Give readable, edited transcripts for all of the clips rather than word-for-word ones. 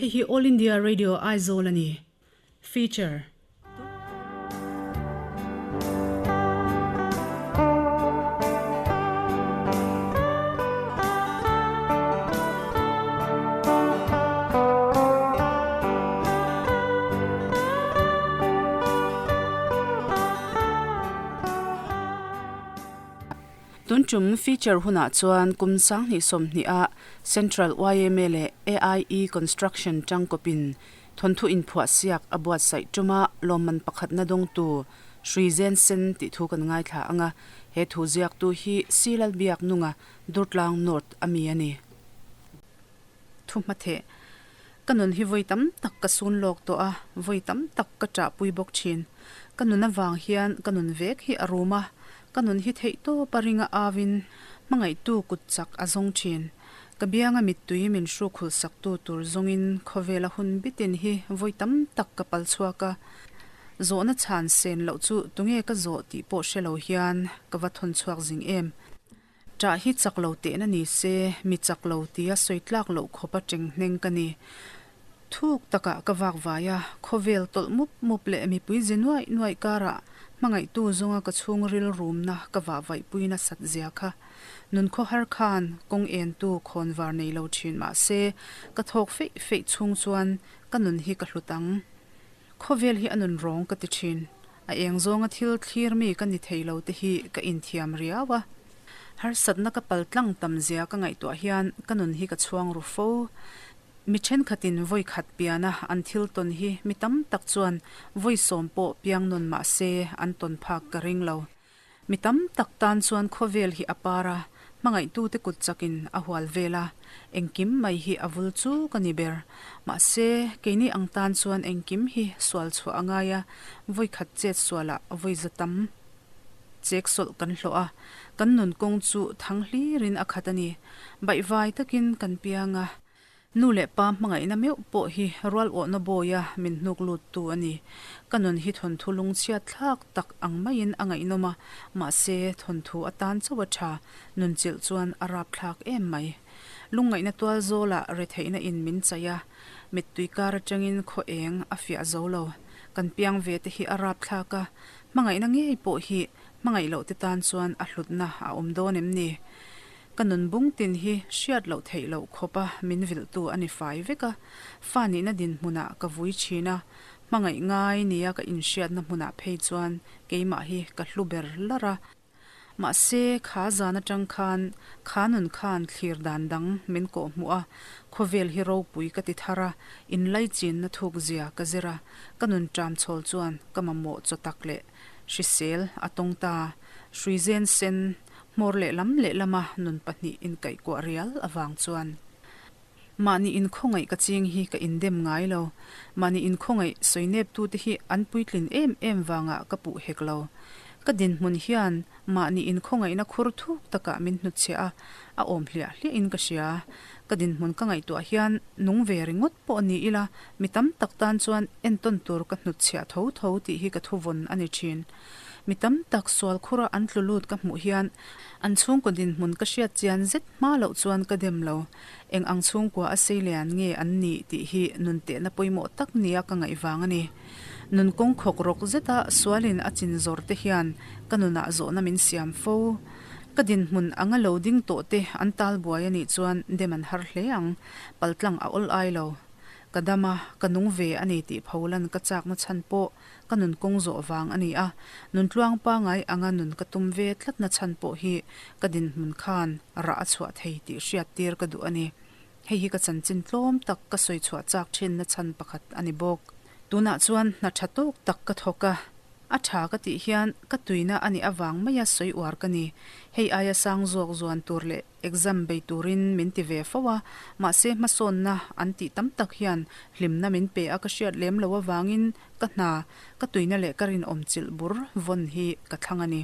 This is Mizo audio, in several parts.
Hei hi All India Radio Aizawl a ni. Feature. Tun tum feature hunah chuan kum 2020 a Central yma leh AIE Construction tangkawpin thawnthu inphuah siak a buatsaih tuma lawmman pakhatna dawngtu Sri Zen Sen tih thu kan ngaithla ang a, he thu ziaktu hi Si Lalbiak Nunga Durtlang North a mi a ni. Thu hmatheh, Ka nun hi vawi tam tak ka sun lawk tawh a, vawi tam tak ka ṭahpui bawk ṭhin. Ka nun avang hian ka nun vek hi a rum a, ka nun hi theihtawp a ringa auin hmangaihtu kut chak a zawng ṭhin. Ka bianga mittui min hrukhulh saktu tur zawngin khawvela hun bitin hi vawi tam tak ka pal chhuak a, zawhna chhan sen loh chu tunge ka zawh tih pawh hre lo hian ka va thawn chhuak zing em. Ṭah hi chak lo tehna ni se, mi chak lo tia sawi tlak loh khawpa ṭeng hneng ka ni. Thuk takah ka vak vai a, khawvel tawlh mup mup leh mipui zi nuaih nuaih karah hmangaihtu zawnga ka chhungril rumna ka vah vaihpui nasat zia kha. Nun khawhar khan kawng entu khawn var nei lo thin mah se, ka thawk feih feih chhung chuan ka nun hi ka hlut ang. Khawvel hi a nun rawng ka ti thin. A eng zawnga thil thlir mi ka ni thei lo te hi ka inthiam riau a. Harsatna ka pal tlang tam zia ka ngaihtuah hian ka nun hi ka chhuang ru fo. Mi thenkhatin vawi khat piana an thil tawn hi mi tam tak chuan vawi sawm pawh piang nawn mah se an tawn phak ka ring lo. Mi tam tak tan chuan khawvel hi a par a, hmangaihtute kut chakin a hual vel a, engkim mai hi a vul chu ka ni ber. Mahse, keini ang tan chuan engkim hi sual chhuah a ngai a, vawi khat chet sualah vawi za tam chek sawlh kan hlawh a, kan nun kawng chu thang hlirin a khat a ni. Baihvai takin kan piang a. Nu leh pa hmangaihna meuh pawh hi rual awhna bawia min hnuk luttu a ni. Ka nun hi thawnthu lungchhiat thlak tak ang maiin a ngaihnawm a, mahse thawnthu atan chauh a tha, nun chilh chuan a rapthlak em mai. Lungngaihna tual zawlah retheihna in min chaih a, mittui kar atangin khaw eng a fiah zo lo. Kan piang ve te hi a rapthlak a, hmangaihna ngei pawh hi hmangaih loh te tan chuan a hlutna a awm dawn em ni? Ka nun bung tin hi hriat loh theih loh khawp a min vilhtu a ni fai vek a, fa nihna dinhmunah ka vui thin a, hmangaih ngai nia ka inhriatna hmunah phei chuan keimah hi ka hlu ber lar a. Mahse, kha zan atang khan kha nun khan thlir dan dang min kawh hmuh a, khawvel hi ropui ka ti thar a, inlaichinna thuk zia ka zir a, ka nun ṭam chhawl chuan ka mamawh chaw tak leh hrisel a tawng ta. Hruizen sen Hmawr lehlam lehlama nun pahnih inkaihkuah rial avang chuan mahni inkhawngaih ka ching hi ka indem ngai lo. Mahni inkhawngaih sawineptute hi an puitlin em em vangah ka puh hek lo. Ka dinhmun hian mahni inkhawngaihna khur thuk takah min hnutchhiah a, a awm hliah hliahin ka hria. Ka dinhmun ka ngaihtuah hian nung ve ringawt pawh ni ila mi tam tak tan chuan entawn tur ka hnutchhiah tho tho tih hi ka thuvawn a ni thin. Mi tam tak sual khura an tlu lut ka hmuh hian an chhungkaw dinhmun ka hriat chian zet hma loh chuan ka dem lo. Eng ang chhungkua a sei lian nge an nih tih hi nun tehna pawimawh tak nia ka ngaih vang a ni. Nun kawng khawk rawk zeta sualin a chin zawr te hian ka nunah zawhna min siam fo. Ka dinhmun anga lo ding tawh te an tal buai a nih chuan dem an har hle ang. Paltlang a awl ai lo. Ka dam a, ka nung ve a ni tih pholan ka chakna chhan pawh Ka nun kawng zawh vang a ni a, nun tluang pangai anga nun ka tum ve tlatna chhan pawh hi ka dinhmun khan rah a chhuah thei tih hriat tir ka duh a ni. Hei hi ka chanchin tlawm tak ka sawi chhuah chak thinna chhan pakhat a ni bawk. Tunah chuan hna tha tawk tak ka thawk a, a tha ka tih hian ka tuina a nih avang maia sawi uar ka ni. Hei aia sang zawk zuan tur leh Exam bei turin min ti ve fo a, mahse hmasawnna an tih tam tak hian hlimna min pe a ka hriat lem lo avangin ka hna, ka tuina leh ka rinawm chilh bur vawn hi ka thlang a ni.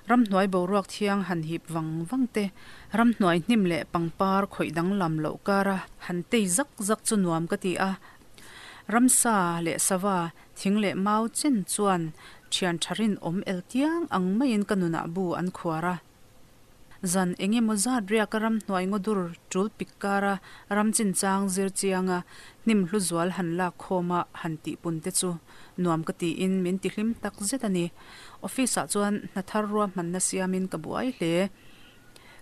Ramhnuai boruak thiang han hip vang vang te, ramhnuai hnim leh pangpar khawih danglam loh kara han tei zak zak chu nuam ka ti a, ramsa leh sava, thing leh mau chen chuan thian tha rinawm eltiang ang maiin ka nunah bu an khuar a. Zan eng emaw zat riaka ramhnuai ngaw dur tul pik kara ram chinchang zir chianga hnim hlu zual han lak khawma han tihpun te chu nuam ka tiin min tihlim tak zet a ni. Office ah chuan hna thar ruahmanna siamin ka buai hle.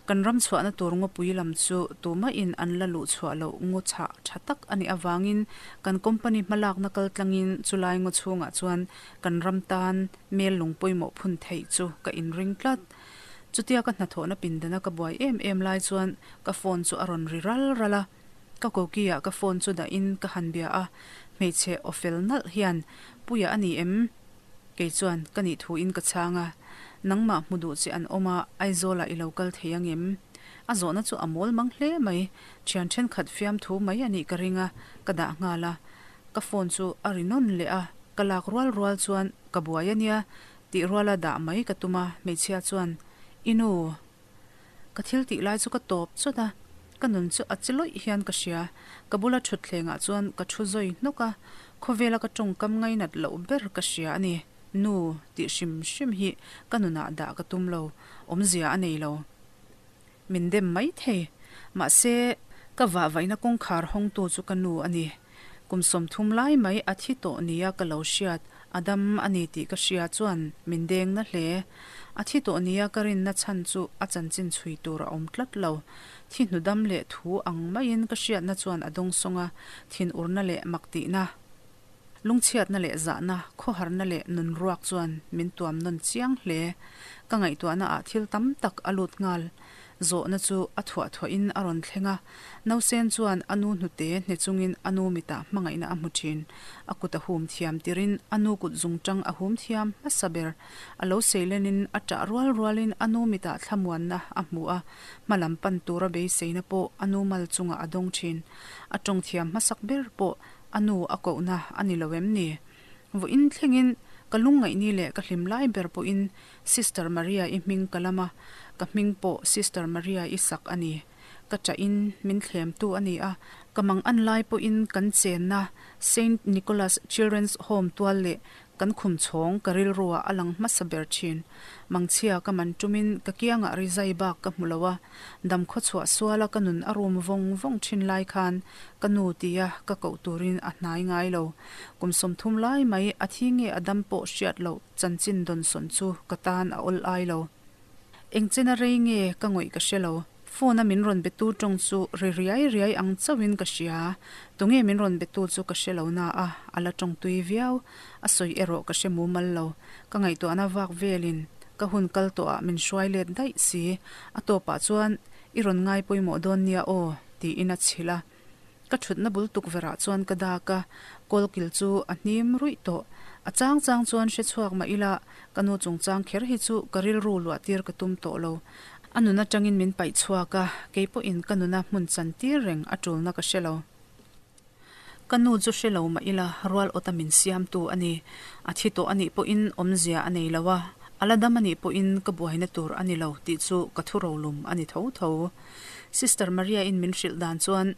Kan ram chhuahna tur ngawpui lam chu tumahin an la luh chhuah loh ngaw chhah tha tak a nih avangin kan company hmalakna kal tlangin chulai ngaw chhungah chuan kan ram tan mel lung pawimawh phun theih chu ka inring tlat. Chutia ka hnathawhna pindana ka buai em em lai chuan ka phone chu a rawn ri ral ral a, ka koki-ah ka phone chu dahin ka han bia a, hmeichhe aw fel nalh hian, Puia a ni em? Kei chuan ka nih thuin ka chhang a, Nangmah hmu duh che an awm a, Aizawlah i lo kal thei ang em? A zawhna chu a mawl mang hle mai, thian thenkhat fiamthu mai a nih ka ring a, ka dah nghal a. Ka phone chu a ri nawn leh a, ka lak rual rual chuan ka buai a nia, Tih ruala dah mai ka tum a, hmeichhia chuan, I nu, ka thil tih lai chu ka tawp chawt a, ka nun chu a che lawih hian ka hria. Ka bula thutthlengah chuan ka thu zawi hnawk a, khawvela ka tawngkam ngainat loh ber ka hria a ni. Nu, tih hrim hrim hi ka nunah dah ka tum lo, awmzia a nei lo. Min dem mai thei. Mahse, ka vahvaihna kawngkhar hawngtu chu ka nu a ni. Kum 30 lai mai a thi tawh nia ka lo hriat, a dam a ni tih ka hria chuan min deng na hle. A thi tawh nia ka rinna chhan chu a chanchin chhui tur a awm tlat lo. Thi hnu dam leh thu ang maiin ka hriatna chuan a dawngsawng a, thinurna leh mak tihna. Lungchhiatna leh zahna, khawharna leh nun ruak chuan min tuam nawn chiang hle. Ka ngaihtuahna ah thil tam tak a lut nghal. Zawhna chu a thuah thuahin a rawn thleng a. Nausen chuan a nu hnute hne chungin a nu mitah hmangaihna a hmu thin. A kut a hum thiam tirin a nu kut zungtang a hum thiam hmasa ber. A lo seilenin a ṭah rual rualin a nu mitah thlamuanna a hmu a, hmalam pan tura beiseina pawh a nu mal chungah a dawng thin. A ṭawng thiam hmasak ber pawh A nu a kohna a ni lo em ni? Vawiin thlengin ka lungngaihni leh ka hlim lai ber pawhin Sister Maria-i hming ka lam a, ka hming pawh Sister Maria-i sak a ni. Ka ṭahin min thlemtu a ni a, ka mang an lai pawhin kan chenna Saint Nicholas Children's Home tual leh Kan khum chhawng ka rilruah a lang hmasa ber thin. Mangchhia ka man tumin ka kiangah rizai bak ka hmu lo a, damkhaw chhuah suala ka nun a rum vawng vawng thin lai khan ka nu tia ka koh turin a hnai ngai lo. Kum 30 lai mai a thi nge a dam pawh hriat loh chanchin dawnsawn chu ka tan a awl ai lo. Engchena rei nge ka ngawih ka hre lo. Phone a min rawn betu tawng chu ri riai riai ang chauhin ka hria. Tunge min rawn betu chu ka hre lo na a, a la tawng tui viau. A sawi erawh ka hre mumal lo. Ka ngaihtuahna vak velin ka hun kal tawhah min hruai let daih si. A tawpah chuan i rawn ngai pawimawh dawn nia aw, tiin a chhilh a. Ka thutna bul tukverhah chuan ka dak a, kawlkil chu a hnim ruih tawh. A chang chang chuan hre chhuak mah ila, ka nu chungchang kher hi chu ka rilru luah tir ka tum tawh lo. A nun atangin min paih chhuak a, kei pawhin ka nuna hmun chan tir reng a tulna ka hre lo. Ka nu chu hre lo mah ila, rual awta min siamtu a ni. A thi tawh a nih pawhin awmzia a nei lo a, a la dam a nih pawhin ka buaina tur a ni lo tih chu ka thu rolum a ni tho tho. Sister Maria-in min hrilh dan chuan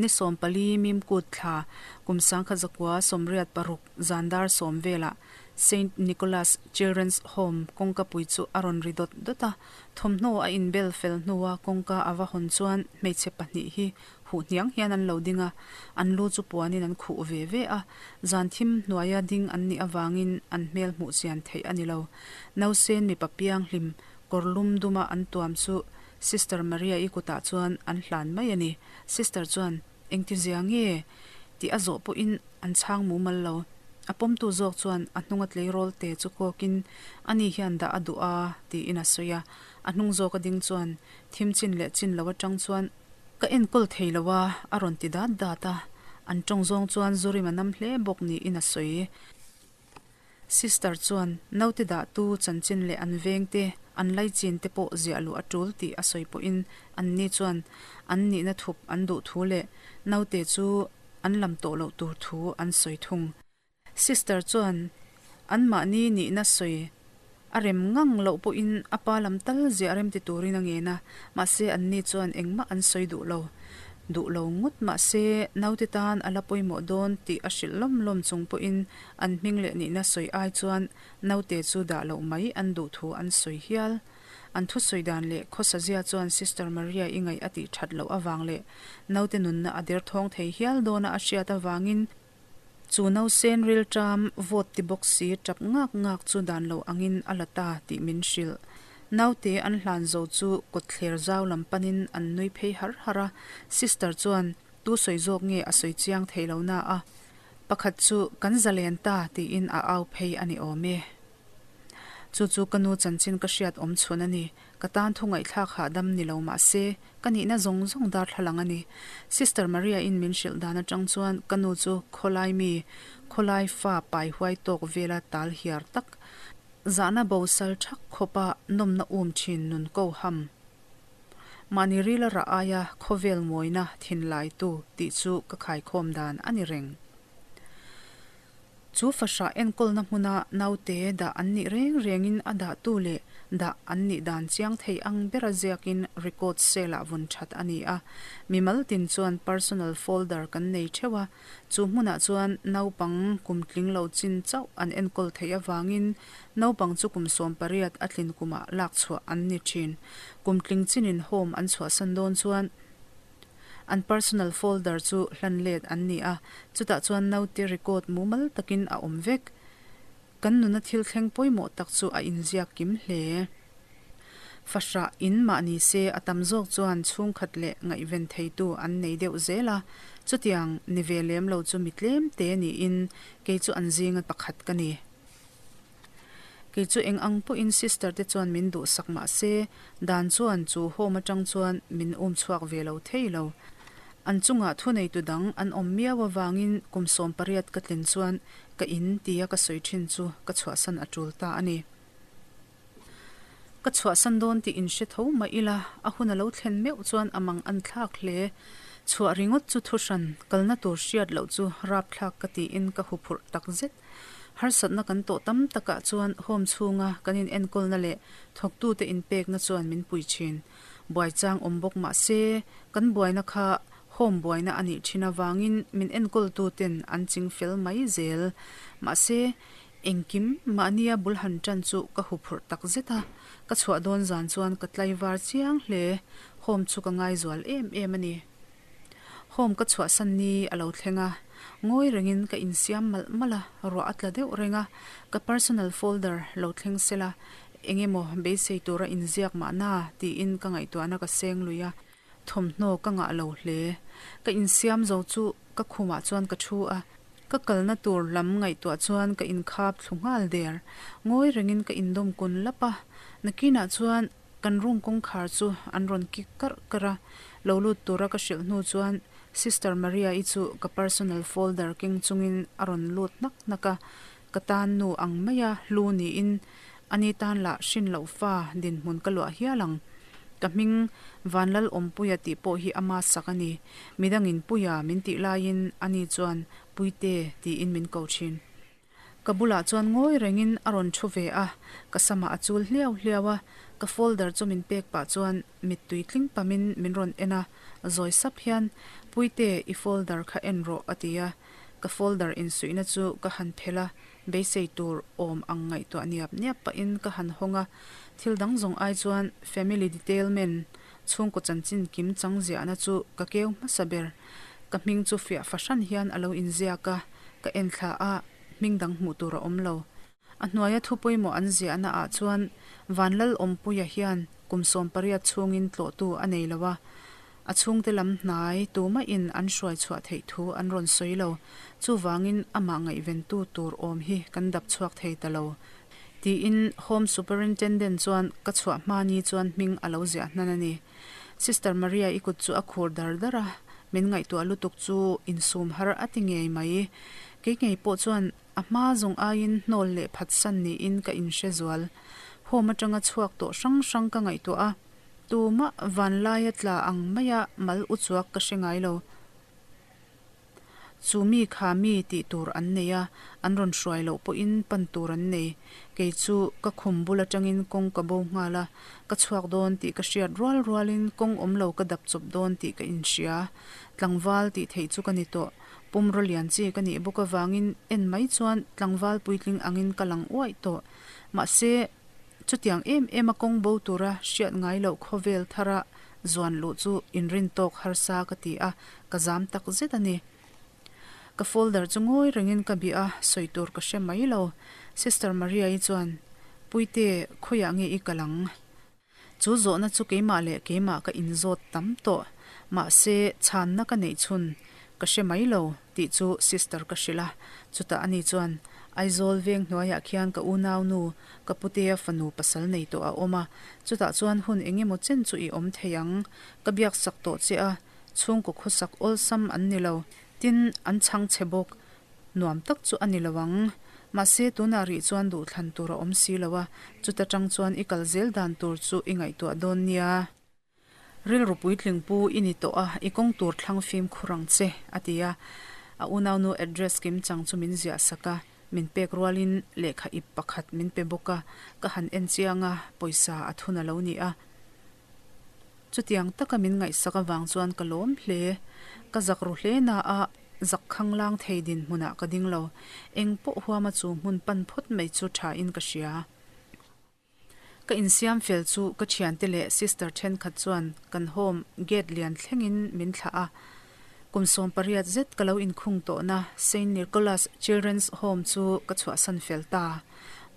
ni 14 Mimkut thla kum 1986 zan dar 10 velah Saint Nicholas Children's Home kawngkapui chu a rawn ri dawt dawt a. Thawmhnaw a inbel fel hnua kawngka a va hawn chuan hmeichhe pahnih hi huh hniang hian an lo ding a, an lu chu puanin an khuh ve ve a. Zan thim hnuaia ding an nih avangin an hmel hmuh chian theih a ni lo. Nausen mipa pianghlim kawr lum duma an tuam chu Sister Maria-i kutah chuan an hlan mai a ni. Sister chuan, Engtizia nge? tih a zawh pawhin an chhang mumal lo. A pawmtu zawk chuan a hnunga tleirawl te chu kawkin, Ani hian dah a duh a, tiin a sawi a. A hnung zawka ding chuan thim chin leh chin lo atang chuan, Ka enkawl thei lo a, a rawn ti dat dat a. An tawng zawng chuan Zurim a nam hle bawk niin a sawi. Sister chuan naute dahtu chanchin leh an vengte, an laichin te pawh ziah luh a tul tih a sawi pawhin anni chuan an nihna thup an duh thu leh naute chu an lam tawh loh tur thu an sawi thung. Sister chuan anmahni nihna sawi a rem ngang loh pawhin a pa lam tal ziah rem ti turin a ngen a, mahse anni chuan engmah an sawi duh lo. Duh lo ngawt mahse naute tan a la pawimawh dawn tih a hrilh lawm lawm chung pawhin an hming leh nihna sawi ai chuan naute chu dah loh mai an duh thu an sawi hial. An thusawi dan leh khawsazia chuan Sister Maria i ngaih a tih that loh avang leh naute nunna a derthawng thei hial dawna a hriat avangin chu nausen rilṭam vawt ti bawk si ṭap ngak ngak chu dan lo angin a la ta tih min hrilh. Naute an hlan zo chu kawtthler zau lam panin an nui phei har har a, Sister chuan tu sawi zawk nge a sawi chiang thei lo na a, pakhat chu kan zalen ta tiin a au phei a ni awm e. Chu chu ka nu chanchin ka hriat awm chhun a ni. Ka tan thu ngaihthlak hahdam ni lo mah se, ka nihna zawng zawng darthlalang a ni. Sister Maria-in min hrilh dan atang chuan ka nu chu khawlai mi, khawlai fa pai huai tawk vela tal hiar tak, zahna bosal thak khawpa nawmna um thin nun ko ham. Mahni rila rah aia khawvel mawina thinlaitu tih chu ka khaikhawm dan a ni reng. Chu fahrah enkawlna hmuna naute dah an nih reng rengin a dahtu leh dah an nih dan chiang thei ang bera ziakin record cell-ah vun that a ni a. Mimal tin chuan personal folder kan nei theuh a, chu hmunah chuan naupang kum tling lo chin chauh an enkawl theih avangin naupang chu kum 18 a tlin kumah lak chhuah an ni thin. Kum tling chinin home an chhuahsan dawn chuan An personal folder chu hlan let an ni a, chutah chuan naute record mumal takin a awm vek. Kan nuna thil thleng pawimawh tak chu a inziak kim hle. Fahrah in mah ni se a tam zawk chuan chhungkhat leh ngaihven theitu an nei deuh zel a, chutiang ni ve lem lo chu mi tlem te niin kei chu an zinga pakhat ka ni. Kei chu eng ang pawhin sister te chuan min duhsak mah se, dan chuan chu home atang chuan min um chhuak ve lo thei lo. An chungah thuneitu dang an awm miau avangin kum 18 ka tlin chuan ka in tia ka sawi thin chu ka chhuahsan a tul ta a ni. Ka chhuahsan dawn tih inhre tho mah ila, a hun a lo thlen meuh chuan a mang an thlak hle. Chhuah ringawt chu thuhran, kalna tur hriat loh chu rapthlak ka tiin ka huphurh takzet. Harsatna kan tawh tam takah chuan home chhunga kan inenkawlna leh thawktute inpekna chuan min pui thin. Buai chang awm bawk mah se, kan buaina kha home buaina a nih thin avangin min enkawltuten an ching fel mai zel. Mahse, engkim mahnia bul han tan chu ka huphurh tak zet a, ka chhuah dawn zan chuan ka tlaivar chiang hle. Home chu ka ngaizual em em a ni. Home ka chhuahsan ni a lo thleng a, ngawi rengin ka insiam malh malh a, ruah a tla deuh reng a, ka personal folder lo thleng sela, eng emaw beisei tura inziak mahna tiin ka ngaihtuahna ka seng lui a, thawmhnaw ka ngah lo hle. Ka insiam zo chu ka khumah chuan ka thu a, ka kalna tur lam ngaihtuah chuan ka inkhap thlu nghal der. Ngawi rengin ka indawm kun lap a, nakinah chuan Kan room kawngkhar chu an rawn kik karh karh a, lo lut tura ka hrilh hnu chuan Sister Maria-i chu ka personal folder keng chungin a rawn lut hnak hnak a, ka tan nu ang maia hlu niin ani tan lah hrin loh fa dinhmun ka luah hial ang. Ka hming Vanlalawmpuia tih pawh hi ama sak a ni, midangin Puia min tih laiin ani chuan Puite tiin min ko thin. Ka bulah chuan ngawi rengin a rawn thu ve a, ka samah a chul hliau hliau a, ka folder chu min pek pah chuan mittui tling pamin min rawn en a, zawi sap hian, Puite, i folder kha en rawh a ti a, ka folder insuihna chu ka han phelh a, beisei tur awm ang ngaihtuah niap niap pahin ka han hawng a, thil dang zawng ai chuan family detailment chhungkaw chanchin kim chang ziahna chu ka keu hmasa ber, ka hming chu fiah fahran hian a lo inziak a, ka en thla a, hming dang hmuh tur a awm lo. A hnuaia thu pawimawh an ziahna ah chuan Vanlal Awmpuia hian kum 18 chhungin tlawhtu a nei lo a, a chhungte lam hnai tumahin an hruai chhuah theih thu an rawn sawi lo, chuvangin amah ngaihventu tur awm hi kan dap chhuak thei ta lo, tiin Home Superintendent chuan ka chhuah hma ni chuan hming a lo ziah hnan a ni. Sister Maria i kut chu a khur dar dar a, min ngaihtuah lutuk chu insum har a ti ngei mai. Kei ngei pawh chuan a hma zawng aiin hnawl leh phatsan niin ka inhre zual. Home atanga chhuak tawh hrang hrang ka ngaihtuah a, tumah vanlaia tla ang maia mal uchuak ka hre ngai lo. Chu mi kha mi tih tur an nei a, an rawn hruai loh pawhin pan tur an nei. Kei chu ka khum bul atangin kawng ka bo nghal a, ka chhuak dawn tih ka hriat rual rualin kawng awm lo ka dap chawp dawn tih ka inhria. Tlangval tih theih chu ka ni tawh. Pumraw lian chi ka nih bawk avangin en mai chuan tlangval puitling angin ka lang uaih tawh. Mahse. Chutiang em em a kawng bo tura hriat ngai loh khawvel thara zuan luh chu inrin tawk harsa ka ti a, ka zam tak zet a ni. Ka folder chu ngawi rengin ka bih a, sawi tur ka hre mai lo. Sister Maria-i chuan, Puite, khawiah nge i kal ang? Chu zawhna chu keimah leh keimah ka inzawt tam tawh. Mahse, chhanna ka neih chhun ka hre mai lo tih chu sister ka hrilh a. Chutah ani chuan, Aizawl veng hnuaiah khian ka unaunu, ka putea fanu pasal nei tawh a awm a. Chutah chuan hun eng emaw chen chu i awm thei ang. Ka biaksak tawh che a, chhungkaw khawsak awlsam an ni lo. Tin, an chhang che bawk. Nuam tak chu a ni lo ang. Mahse, tunah rih chuan duhthlan tur a awm si lo a, chuta tang chuan i kal zel dan tur chu i ngaihtuah dawn nia. Rilru puitling pu i ni tawh a, i kawng tur thlang fimkhur ang che, a ti a. A unaunu address kim chang chu min ziah sak a, min pek rualin lehkha ip pakhat min pe bawk a, ka han en chiang a, pawisa a thun a lo ni a. Chutiang taka min ngaihsak avang chuan ka lawm hle. Ka zak ru hle na a, zak khanglang thei dinhmunah ka ding lo. Eng pawh huama chu hmun pan phawt mai chu thain ka hria. Ka insiam fel chu ka thiante leh sister thenkhat chuan kan home gate lian thlengin min thlah a. Kum 18 zet ka lo inkhung tawhna Saint Nicholas Children's Home chu ka chhuahsan fel ta.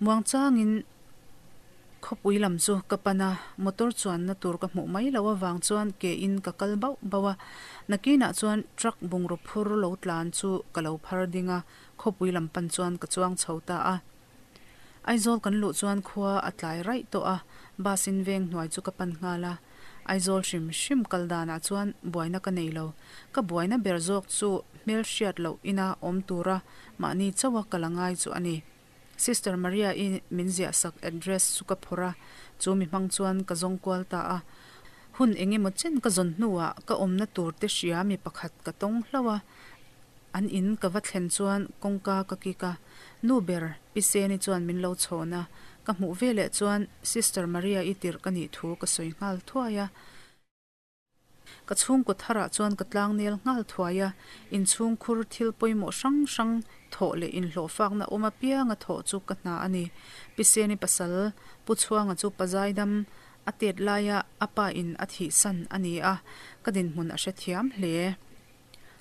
Muangchangin Khawpui lam chu ka pan a, motor chuanna tur ka hmuh mai loh avang chuan ke in ka kal bauh bauh a. Nakinah chuan truck bungraw phur lo tlan chu ka lo phar ding a, khawpui lam pan chuan ka chuang chho ta a. Aizawl kan luh chuan khua a tlai raih tawh a, bus in veng hnuai chu ka pan nghal a. Aizawl hrim hrim kal danah chuan buaina ka nei lo. Ka buaina ber zawk chu hmelhriat loh ina awm tura mahni chauha kal a ngai chu a ni. Sister Maria-i min ziahsak address chu ka phawrh a, chu mi hmang chuan ka zawng kual ta a. Hun eng emaw chen ka zawn hnuah ka awmna tur te hria mi pakhat ka tawng hlauh a, an in ka va thlen chuan kawngka ka kik a, nu ber Pi Seni chuan min lo chhawn a, ka hmuh veleh chuan Sister Maria-i tirh ka nih thu ka sawi nghal thuai a. Ka chhungkaw tharah chuan ka tlangnel nghal thuai a, inchhungkhur thil pawimawh hrang hrang thawh leh inhlawhfakna awm apianga thawh chu ka hna a ni. Pi Seni pasal Pu Chhuanga chu Pazaidam a tet laia a pa in a thihsan a ni a, ka dinhmun a hrethiam hle.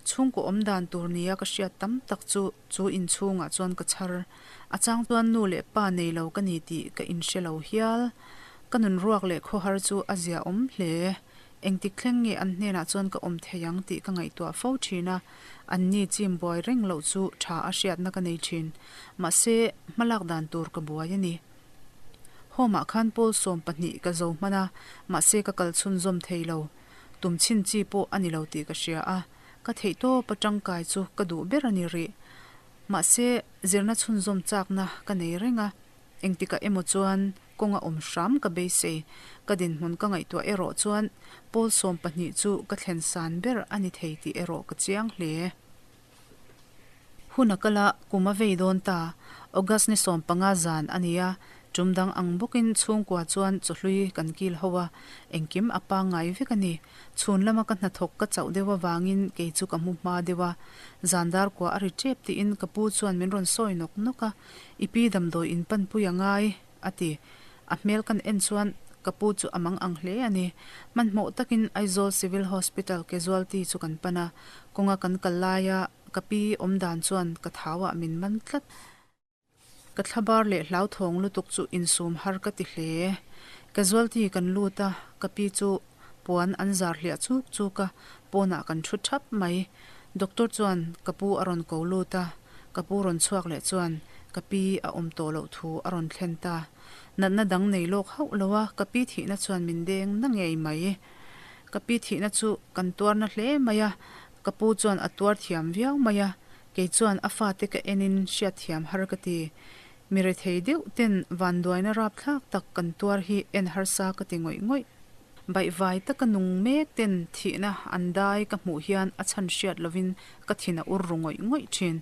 Chhungkaw awm dan tur nia ka hriat tam tak chu chu inchhungah chuan ka chhar. A chang chuan nu leh pa nei lo ka ni tih ka inhre lo hial. Ka nun ruak leh khawhar chu a zia awm hle. Engtik thleng nge an hnenah chuan ka awm thei ang tih ka ngaihtuah fo thin a, anni chim buai reng loh chu tha a hriatna ka nei thin. Mahse, hmalak dan tur ka buai a ni. Home-ah khan pawl 12 ka zo hman a, mahse ka kal chhunzawm thei lo. Tum chhin chi pawh a ni lo tih ka hria a, ka theihtawp a tangkai chu ka duh ber a ni rih. Mahse, zirna chhunzawm chakna ka nei reng a, engtikah emaw chuan kawnga awm hram ka beisei. Ka dinhmun ka ngaihtuah erawh chuan pawl 12 chu ka thlen san ber a ni thei tih erawh ka chiang hle. Hun a kal a, kum a vei dawn ta. August ni 15 zan a ni a, tum dang ang bawkin chhungkua chuan chawhlui kan kil ho a, engkim a pangngai vek a ni. Chhun lama ka hnathawk ka chauh deuh avangin kei chu ka hmu hma deuh a, zan dar kua a ri tep tiin ka pu chuan min rawn sawi nawk nawk a, I pi damdawi in panpui a ngai, a ti. A hmel kan en chuan ka pu chu a mang ang hle a ni. Hmanhmawh takin Aizawl Civil Hospital casualty chu kan pan a, kawnga kan kal laia ka pi awm dan chuan ka thauah min man tlat. Ka thlabar leh hlauthawng lutuk chu insum har ka ti hle. Casualty kan lut a, ka pi chu puan an zar hliah chuk chuk a, pawnah kan thu thap mai. Doctor chuan ka pu a rawn ko lut a, ka pu rawn chhuak leh chuan ka pi a awm tawh loh thu a rawn thlen ta. Natna dang nei lawk hauh lo a, ka pi thihna chuan min deng na ngei mai. Ka pi thihna chu kan tuarna hle mai a, ka pu chuan a tuar thiam viau mai a, kei chuan a fate ka enin hriatthiam har ka ti. Mi rethei deuh ten vanduaina rapthlak tak kan tuar hi en harsa ka ti ngawih ngawih. Baihvai taka nung mek ten thihna an dai ka hmuh hian a chhan hriat lovin ka thin a ur ru ngawih ngawih thin.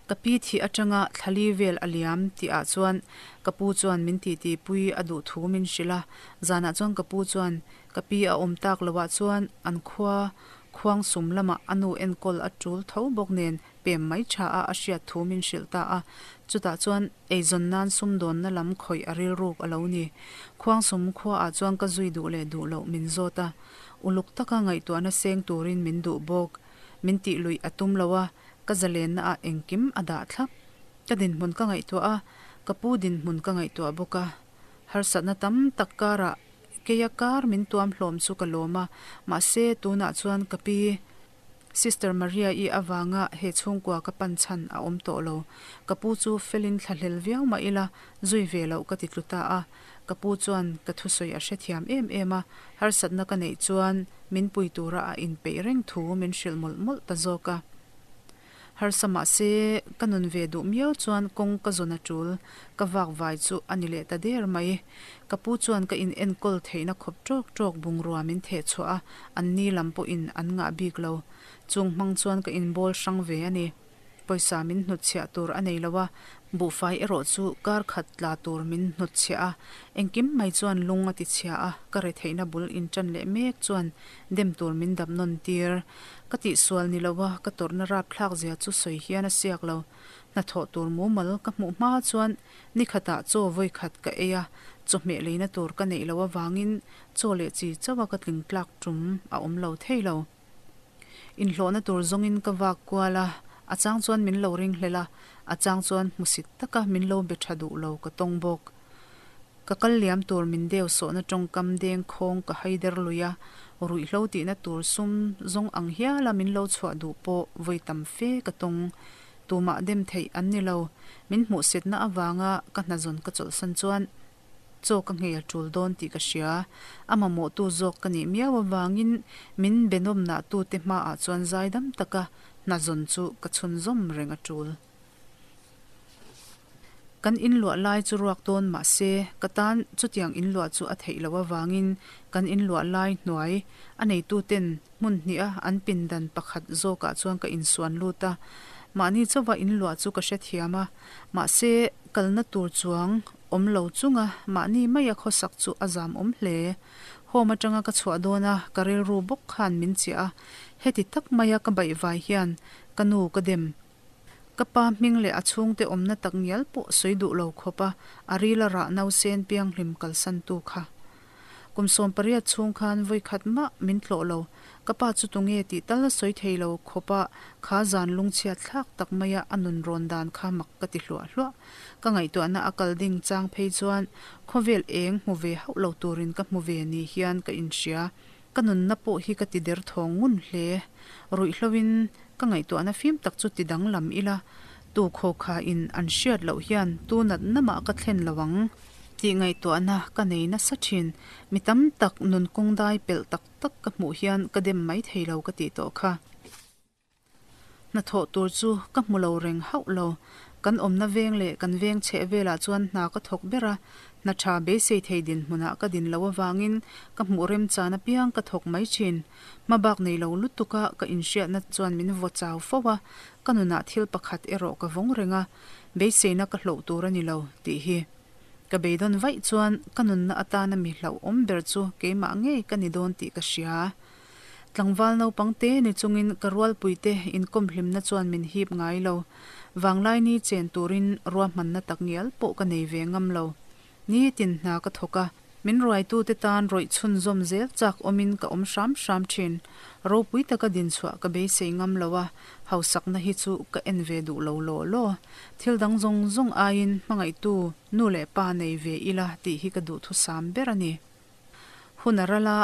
Ka pi thih atanga thlali vel a liam tih ah chuan ka pu chuan min titi pui a duh thu min hrilh a, zanah chuan ka pu chuan ka pi a awm tak loh ah chuan an khua. Khuangsum lamah a nu enkawl a tul tho bawk nen pem mai tha a a hriat thu min hrilh ta a. Chutah chuan eizawn nan sumdawnna lam khawih a rilruk a lo ni. Khuangsum khuaah chuan ka zui duh leh duh loh min zawt a. Uluk taka ngaihtuahna seng turin min duh bawk. Min tih luih a tum lo a, ka zalenna ah engkim a dah thlap. Ka dinhmun ka ngaihtuah a, ka pu dinhmun ka ngaihtuah bawk a. Harsatna tam tak karah keia kar min tuam hlawm chu ka lawm a, mahse tunah chuan ka pi Sister Maria-i avanga he chhungkua ka pan chhan a awm tawh lo. Ka pu chu felin thlahlel viau mah ila zui ve loh ka ti tlu ta a. Ka pu chuan ka thusawi a hrethiam em em a, harsatna ka neih chuan min pui tura a inpeih reng thu min hrilh mawlh mawlh ta zawk a. Harsa mah se, ka nun ve duh miau chuan kawng ka zawn a tul, ka vak vai chu a ni leh ta der mai. Ka pu chuan ka in enkawl theihna khawp tawk tawk bungrua min theh chhuah a, an ni lam pawhin an ngah bik lo. Chung hmang chuan ka inbawl hrang ve a ni. Pawisa min hnutchhiah tur a nei lo a, buhfai erawh chu kar khat tla tur min hnutchhiah a, engkim mai chuan lung a ti chhia a, ka retheihna bul inṭan leh mek chuan dem tur min dap nawn tir. Ka tihsual ni lo a, ka tawrhna rapthlak zia chu sawi hian a siak lo. Hnathawh tur mumal ka hmuh hma chuan ni khatah chaw vawi khat ka ei a, chawhmeh leina tur ka neih loh avangin chaw leh chi chauh a ka tling tlak tum a awm lo thei lo. Inhlawhna tur zawngin ka vak kual a, a chang chuan min lo ringhlel a, a chang chuan hmusit taka min lo be tha duh lo ka tawng bawk. Ka kal liam tur min deu sawhna tawngkam deng khawng ka hai der lui a, ruihhlo tihna tur sum zawng ang hiala min lo chhuah duh pawh vawi tam fe ka tawng. Tumah dem theih an ni lo. Min hmuhsitna avanga ka hnazawn ka chawlhsan chuan chaw ka nghei a tul dawn tih ka hria. A mamawhtu zawk ka nih miau avangin min benawmnah tute hmaah chuan zaidam taka hnazawn chu ka chhunzawm reng a tul. Kan inluah lai chu ruak dawn mah se, ka tan chutiang inluah chu a theih loh avangin kan inluah lai hnuai a neituten hmun hniha an pindan pakhat zawkah chuan ka insuan lut a. Mahni chauha inluah chu ka hrethiam a, mahse kalna tur chuang awm lo chunga mahni maia khawsak chu a zam awm hle. Home atanga ka chhuah dawna ka rilru bawk khan min chiah a, heti tak maia ka baihvai hian ka nu ka dem. Ka pa hming leh a chhungte awmna tak ngial pawh sawi duh lo khawp a, a ril a rah nausen pianghlim kalsantu kha. Kum 18 chhung khan vawi khat mah min tlawh lo. Ka pa chu tunge tih tal a sawi thei lo khawp a, kha zan lungchhiat thlak tak maia a nun rawn dan kha mak ka ti hluah hluah. Ka ngaihtuahna a kal ding chang phei chuan khawvel eng hmu ve hauh lo turin ka hmu ve ni hian ka inhria. Ka nunna pawh hi ka ti der thawng ngun hle. Ruihhloin ka ngaihtuahna fim tak chu ti danglam ila, tu khawkha in an hriat loh hian tu natna mah ka thlen lo ang tih ngaihtuahna ka nei nasa thin. Mi tam tak nun kawng dai pelh tak tak ka hmuh hian ka dem mai thei lo ka tih tawh kha. Hnathawh tur chu ka hmu lo reng hauh lo. Kan awmna veng leh kan veng chheh velah chuan hna ka thawk ber a, hna tha beisei thei dinhmunah ka din loh avangin ka hmuh remchan apiang ka thawk mai thin. Hma bak nei lo lutuka ka inhriatna chuan min vaw chau fo a, ka nunah thil pakhat erawh ka vawng reng a, beiseina ka hloh tur a ni lo tih hi. Ka beidawn vaih chuan ka nunna atana mi hlauhawm ber chu keimah ngei ka ni dawn tih ka hria. Tlangval naupang te ni chungin ka rualpuite inkawmhlimna chuan min hip ngai lo. Vanglaini chen turin ruahmanna tak ngial pawh ka nei ve ngam lo. Nitin hna ka thawk a, min ruaitute tan rawih chhunzawm zel chak awmin ka awm hram hram thin. Ropui taka dinchhuah ka beisei ngam lo a, hausakna hi chu ka en ve duh lo law law. Thil dang zawng zawng aiin hmangaihtu nu leh pa nei ve ila tih hi ka duhthusam ber a ni. Hun a ral a,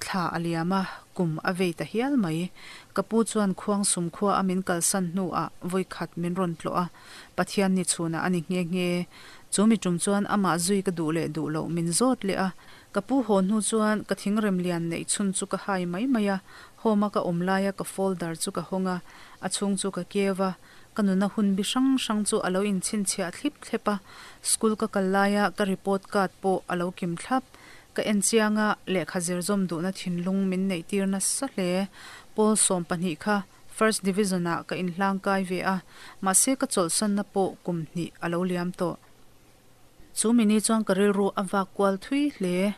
thla a liam a, kum a vei ta hial mai. Ka pu chuan Khuangsum khua a min kalsan hnuah vawi khat min rawn tlawh a, Pathian ni chhunah a ni nghe nghe. Chu mi tum chuan amah zui ka duh leh duh loh min zawt leh a. Ka pu haw hnu chuan ka thingrem lian neih chhun chu ka hai mai mai a, home a ka awm laia ka folder chu ka hawng a, a chhung chu ka keu a. Ka nuna hun bi hrang hrang chu a lo inchhinchhiah thlip thlep a, school ka kal laia ka report card pawh a lo kim thlap. Ka en chiang a, lehkha zir zawm duhna thinlung min neih tir nasa hle. Pawl 12 kha First Division ah ka inhlang kai ve a, mahse ka chawlhsanna pawh kum hnih a lo liam tawh. Chu mini chuan ka rilru a vak kual thui hle.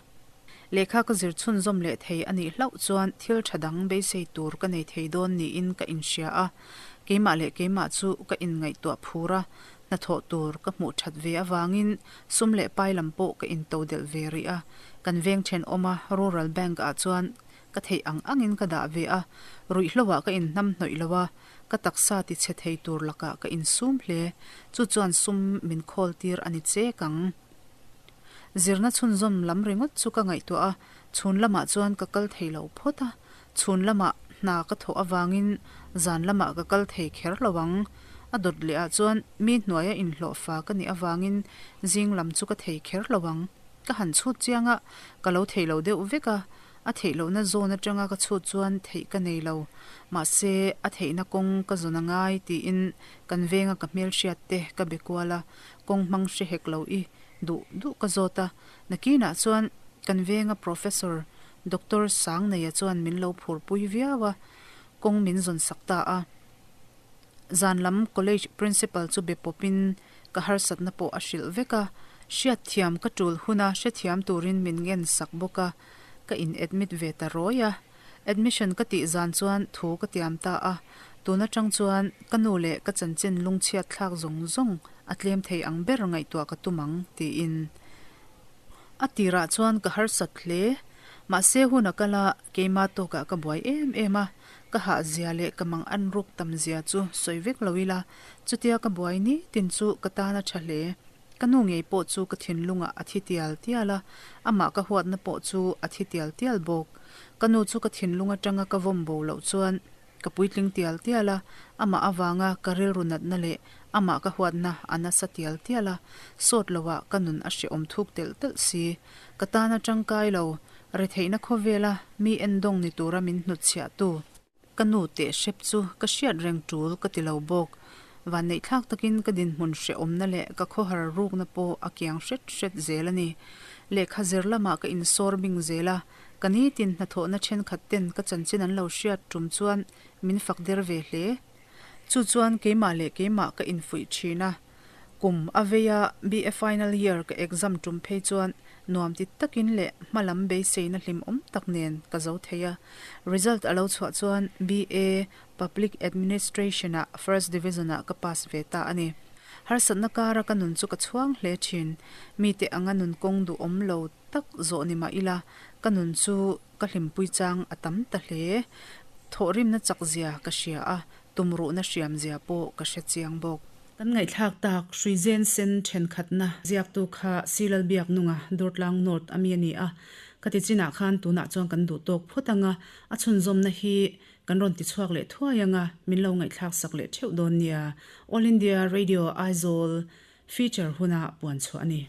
Lehkha ka zir chhunzawm leh thei a nih hlauh chuan thil tha dang beisei tur ka nei thei dawn niin ka inhria a, keimah leh keimah chu ka inngaihtuah phur a, hnathawh tur ka hmuh that ve avangin sum leh pai lam pawh ka into delh ve rih a, kan veng thenawma Rural Bank ah chuan ka theih ang angin ka dah ve a, ruihhloah ka inhnamhnawih lo a, ka taksa ti chhe thei tur lakah ka insum hle, chu chuan sum min khawl tir a ni chek ang. Zirna chhunzawm lam ringawt chu ka ngaihtuah a, chhun lamah chuan ka kal thei lo phawt a, chhun lamah hna ka thawh avangin zan lamah ka kal thei kher lo ang. A dawt leh ah chuan mi hnuaia inhlawh fa ka nih avangin zing lam chu ka thei kher lo ang. Ka han chhut chiang a, ka lo thei lo deuh vek a, a theih lohna zawn atanga ka chhut chuan theih ka nei lo. Mahse, a theihna kawng ka zawn a ngai tiin kan venga ka hmelhriat te ka be kual a, kawng hmang hre hek lo i duh duh ka zawt a. Nakinah chuan kan venga Professor Doctor Sangneia chuan min lo phurpui viau a, kawng min zawn sak ta a. Zan lam College Principal chu be pawpin ka harsatna pawh a hrilh vek a, hriatthiam ka tul huna hrethiam turin min ngen sak bawk a, ka in admit ve ta rawi a. Admission ka tih zan chuan thu ka tiam ta a, tun atang chuan ka nu leh ka chanchin lungchhiat thlak zawng zawng a tlem thei ang ber ngaihtuah ka tum ang, tiin. A tirah chuan ka harsat hle, mahse hun a kal a, keima tawkah ka buai em em a, Ka hah zia leh ka mang an ruk tam zia chu sawi vek lo ila, chutia ka buai ni tin chu ka tan a tha hle. Ka nu ngei pawh chu ka thinlungah a thi tial tial a, amah ka huatna pawh chu a thi tial tial bawk. Ka nu chu ka thinlung atanga ka vawm bo loh chuan ka puitling tial tial a, amah avanga ka rilru natna leh amah ka huatna a nasa tial tial a, sawt loah ka nun a hrehawm thuk telh telh si. Ka tan a tangkai lo, Retheihna khawvela mi endawng ni tura min hnutchhiahtu ka nu teh hrep chu ka hriat reng tul ka ti lo bawk. Vanneihthlak takin ka dinhmun hrehawmna leh ka khawhar rukna pawh a kiang hret hret zel a ni. Lehkha zir lamah ka insawr bing zel a, ka nitin hnathawhna thenkhat ten ka chanchin an lo hriat tum chuan min fak der ve hle. Chu chuan keimah leh keimah ka infuih thin a. Kum a vei a, BA final year ka exam tum phei chuan nuam ti takin leh hma lam beiseina hlimawm tak nen ka zo thei a. Result a lo chhuah chuan BA Public Administration ah First Division ah ka pass ve ta a ni. Harsatna kara ka nun chu ka chhuang hle thin. Mite anga nun kawng duhawm lo tak zawh ni mah ila, ka nun chu ka hlimpui chang a tam ta hle. Thawhrimna chak zia ka hria a, tumruhna hriam zia pawh ka hre chiang bawk. Kan ngaihthlak tak Hruizen sen thenkhatna ziaktu kha Silal Biaknunga Durtlang North a mi a ni a, ka ti chinah khan tunah chuan kan duh tawk phawt ang a, a chhunzawmna hi kan rawn ti chhuak leh thuai ang a, min lo ngaihthlak sak leh theuh dawn nia. All India Radio Aizawl feature huna puan chhuah a ni.